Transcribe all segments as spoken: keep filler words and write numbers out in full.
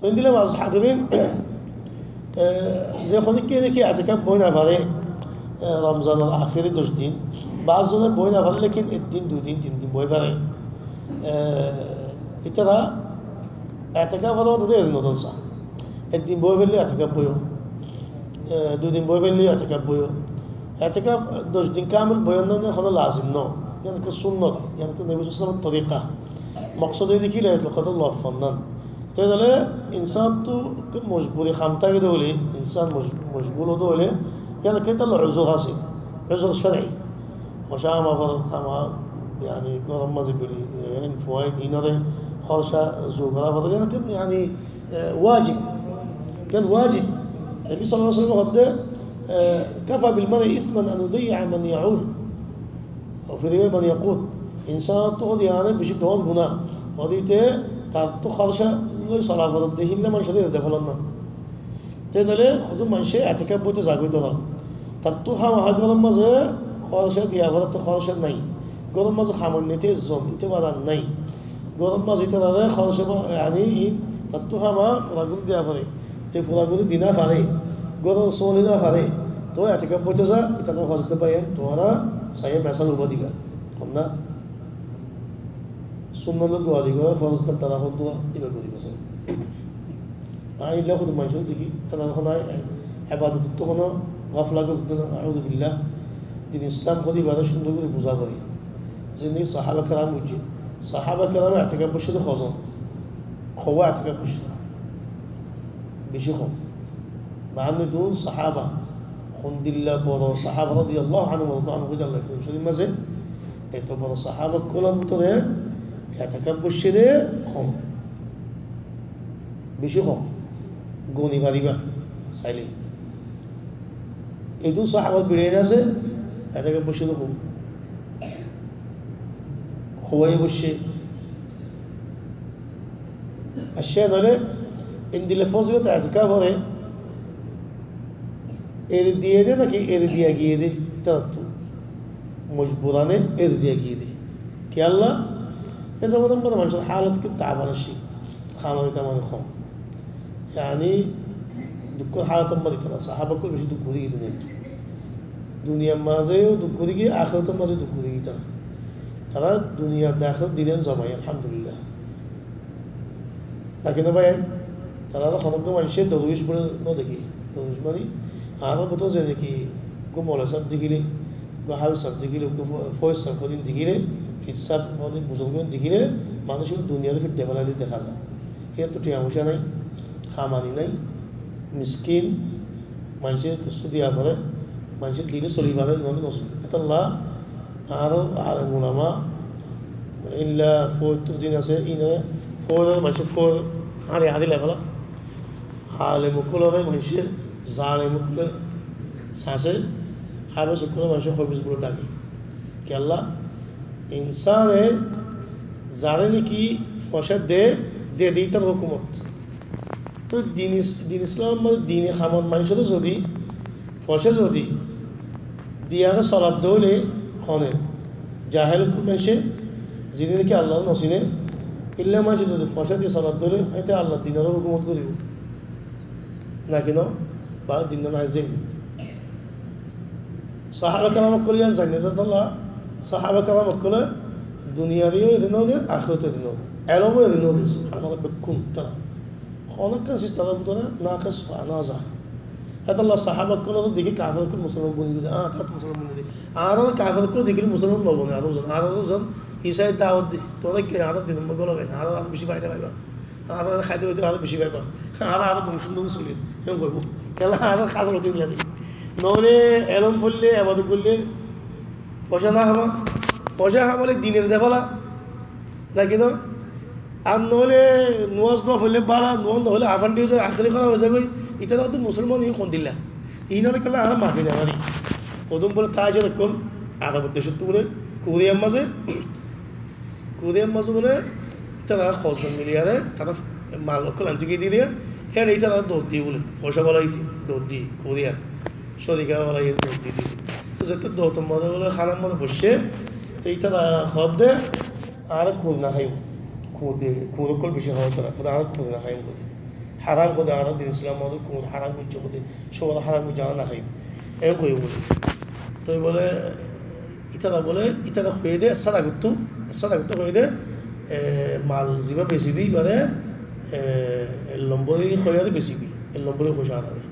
Endilla mazlum házirin, e, ze honikka niki etekaf boi no fare, e, Romzanor ahéri doc din, baáz zone boi no fare, lekin ek din, dui din, tin din boi fare. E, ítara etekaf or mode de no don sa. Ek din boi faille etekaf boiyo, e, dui din boi faille etekaf boiyo. Etekaf doc din kamil boiyon na hono lazim no. Yián ekku sunnot, yián ekku Nobi sallallahu alaihi wasallam or torika. Moksod óilde ki, Lailatul Qadr lob fonnan. Te óile insán ottu mojburi ham táke de óile, insán moj-, mojbur óde óile, yián ekkán tar uzur asé, uzur shar'i. Hósa hama goron, hama, yani, gorom mazé biri, en fuain, inore hósa zu gora fore, yián ekkán, yani, e, wajib. Yián wajib. Nobi sallallahu alaihi wasallam hoódde, e, "Kafa bil mar'i ithman an yudayyi'a man ya'ul." Ó, firibe mani yaqut. Insán ottu hoóde yián beci doñr guná. Hoóde íte tar ottu hósa loi sola fore de, hílla manúcor de félon na. Te óile hodún manúce etekaf boite zagói dóro. Tar ottu hámaha gorom mazé hósa diya fore, tar ottu hósa nai. Gorom mazé ham nite zon, íte baran nai. Gorom mazé ítarare hósa ba-, yani, tar ottu hámaha fura gorí diya fore. Te fura gorí di no fare, górot soli no fare, toi etekaf boite za, ítara hósa de bái, tuáñra saiyé mesal uba diba. Hom na? Sunnot loi dua di gora, foroz loi dua diba goriba sa. Añí illa hodún manúcor dekí, tará hono ebadot ottu hono gafla gorer de no, auzubillah. Din Islam hoó de ibare cúndor gorí buzá fore. Zendilla sahaba keram buzé. Sahaba keram etekaf boicce de hozon? Houwa etekaf boicce? Beci hom. Mane dun sahaba, hondilla boro sahaba radiyallahu anhu wa radu anhu hoiyé de Allah, Kuran Corif mazé eto boro sahaba ókkolor bútore etekaf boicce de hom. Beci hom. Goni fariba saile. Edún sahabar birain asé, etekaf boicce de hom. Houwa boicce. Accá, noile endilla fozilot etekaf ore eri diye de naki eri diya giye de? Ítara ottu mojburane eri diya giye de. Kiyólla? E zobon manúcor halot ki taban asé, hamani tamani hom. Yani, dukkór halot or mazé ítara, sahaba ókkol beci duk gorí giyé duniyat. Duniyar mazé yó duk gorí giyé, ahérator mazé duk gorí giyé ítara. Tará duniyat ahérator dunon zomai, alhamdulillah. Naki no bái? Tarare honó manúce dorwic buli no deké. Dorwic mani, añárar bútore zeneki uggwá moloi sáb dekíle, uggwá háfez sáb dekíle, uggwá fo-, foiz sáb hodin dekíle, fir sáb hodin, buzurg hodin dekíle, manúce duniyat fir debala de deká za. Iyóttu thiañ foicá nai, hamani nai, miskin, manúce kessú diya fore, manúce dile soli fare, no, no, no. Etolla añárar alem ulama, illa foóittu zin asé, inore foóire manúce foóir, hañri hañri lefela. Alem ókkolore manúce zalem ókkole sase, háfez ókkolore manúce háfez buli dake. Kiyólla? Insane zare niki foicá de, de de ítar hókumot. Toi din is-, din Islam mane dini hamot manúcore zodi foicá zodi diyare solat de óile hone, jahel ókkol manúce, zine niki Allar no sine, illa manúce zodi foicá diye solat de óile, ete Allar dinor hókumot goribo. Naki no? Ba din no nai zaibo. Sahaba keram ókkole yián zane de tolla, sahaba keram ókkole duniyat yó eri no de, ahératot eri no de, elom yó eri no de, subhanallah, bekkún tará. Honó ekkán sis tarár bútore nakes fa no za. Etolla sahaba ókkolore dekí kafer ókkol musolman boni giyé de, añára tará musolman boni de. Añára kafer ókkol dekíle musolman no boni, añára zon, añára zon, Isai dawot di, tuáñra ki añárar dinor mazé golo gai, añára aró beci faida faiba. Añára háite faite aró beci faiba. Añára aró boni cúndor soli, en hoibo. Kiyólla añárar hás olo din lage. Noóile elom foille, ebadot goille, foicá no hába. Foicá hábaile dinor de fela. Naki no? Ar noóile nomaz no foille bála, nomaz no foille afandi ói zai, akéli hora ói zai goi. Ítara to musolman, iín hondilla? Iínore kiyólla añára mafi no fari? Hodún bole tajir ókkol Arobor decóttu bole, Koriyar mazé, Koriyar mazé bole, ítara hozzon miliyare, tará mal ókkol aintó giyé de, héçe ítara dour diye bole, foicá bala ite, dour diye, Koriyar. Corika bala iye dour diye de. Toi zeto dour or mazé bole, hánar mazé boicce, toi ítara hoó de, añára kur no háiyum, kur de, kur ókkol beci hoó ítara, bole, añára kur no háiyum bole. Haram hoó de, añára din Islam mazé hono haram goijjé hoó de, cúwar haram goijjé, añára no háiyum. Eén hoiyé bóle. Toi bóle, ítara bóle, ítara hoiyé de, essá dagottú, essá dagottú hoiyé de, e, mal zibá besibi, ibáre, e, e lombore hoiyé de besibi, e lombore foicá añára de.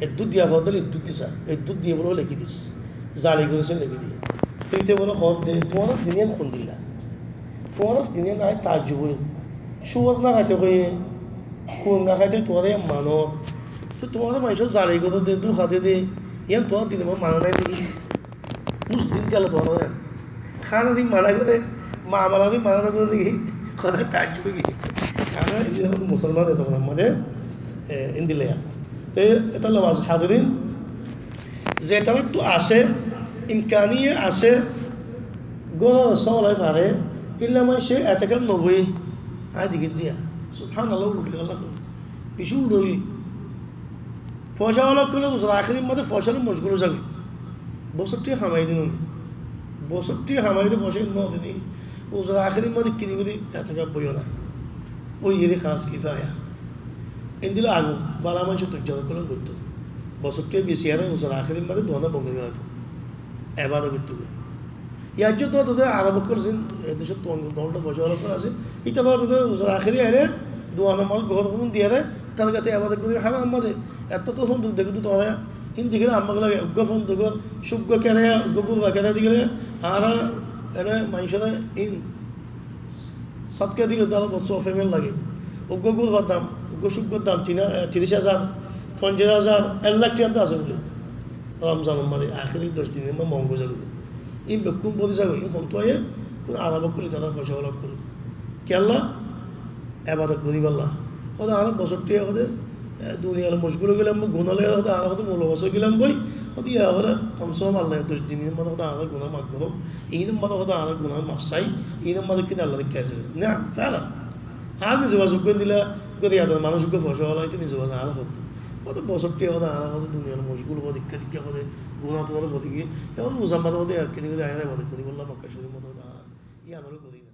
Eddúr diya fore de, eddúr disa, eddúr diye bóle lekí dis. Zali gorí sen lekí diye. Toi íte bóle hoó de, tuáñrar din yián hondilla? Tuáñrar din yián añí taajjub ói. Cúwar no háito hoiyé, kuur no háito tuáñra yián manó. Toi tuáñra maincóre zali goró de, dúka de de, yián tuáñrar din or mazé mana nái niki? Mus din kiyólla tuáñra yián? Hána din mana goré, mamala din mana no goré niki? Hotá taajjub ói giyé. Añára endilla musolman de, musolman de, e, endilla yián. Te étolla mazé házirin, ze taráttu asé, imkaniya asé, góror sómolai fare, ílla maincé etekaf no boiyé, añí dekí diya. Subhanallah, uçí giyé, Allah. Beci uçí. Foicá wala ókkole ruzar ahérir mazé foicá loi mocgul ói zagói. Bosór tiya hamai din, bosór tiya hamai din foicá no din. Ruzar ahérir mazé kini kini etekaf boiyó na. Ói giyé de hás kifaya. Endilla agun, bála maincé dujja ókkole goittó. Bosór tiya besi ere ruzar ahérir mazé duwá no bongori felaitó. Ebadot goittó goi. Yar zé dóro dóro Arab ókkol asé, e decót tuáñgor dóro dóro foicá wala ókkol asé, ítara dóro dóro ruzar ahéri aile duwá no mangó, gór gom diyére, tará gete ebadot gorí hána ammá de, ettót fonduk dekó de tuáñra, in dekíle ammá gula uggúa fonduk, uggúa kere, uggúa gurba kere dekíle, añára ene maincóre in Sódka dile dóro bóut sóob faibar lage. Uggúa gurbar dam, uggúa cúggor dam tin, e, tiríc házar, foñcíc házar, ek lak tiyar dam asé bóle. Romzanor mazé ahéri doc din or mazé mongó zagói. In bekkún bódi zagói, in hontú aiyé, hono Arab ókkol, tará foicá wala ókkol. Kiyólla? Ebadot goríballa. Hoó de añára bosór tiya hoó de, e, duniyar loi mocgul ói gelam, guná loi hoó de añára hoó de mulowos ói gelam goi, hoó de yá hoó de, komse kom Allah doc din or mazé hoó de añára guná maf gorók. Iín or mazé hoó de añára guná maf sai, iín or mazé kine Allah dekká asé. Na, fela. Añára nize mazé uggúa endilla, uggúa riyador manúic uggúa foicá wala, íte nize mazé añára hoó de. Hoó de bosór tiya hoó de añára hoó de duniyar loi mocgul hoó de, ikká tikká hoó de, guná tunár hoó de ki, e hoó de ruzar mazé hoó de, ek kini gorí añára ebadot goríballa Mokka Corif mazé hoó de añára, yián hoó de gorí na.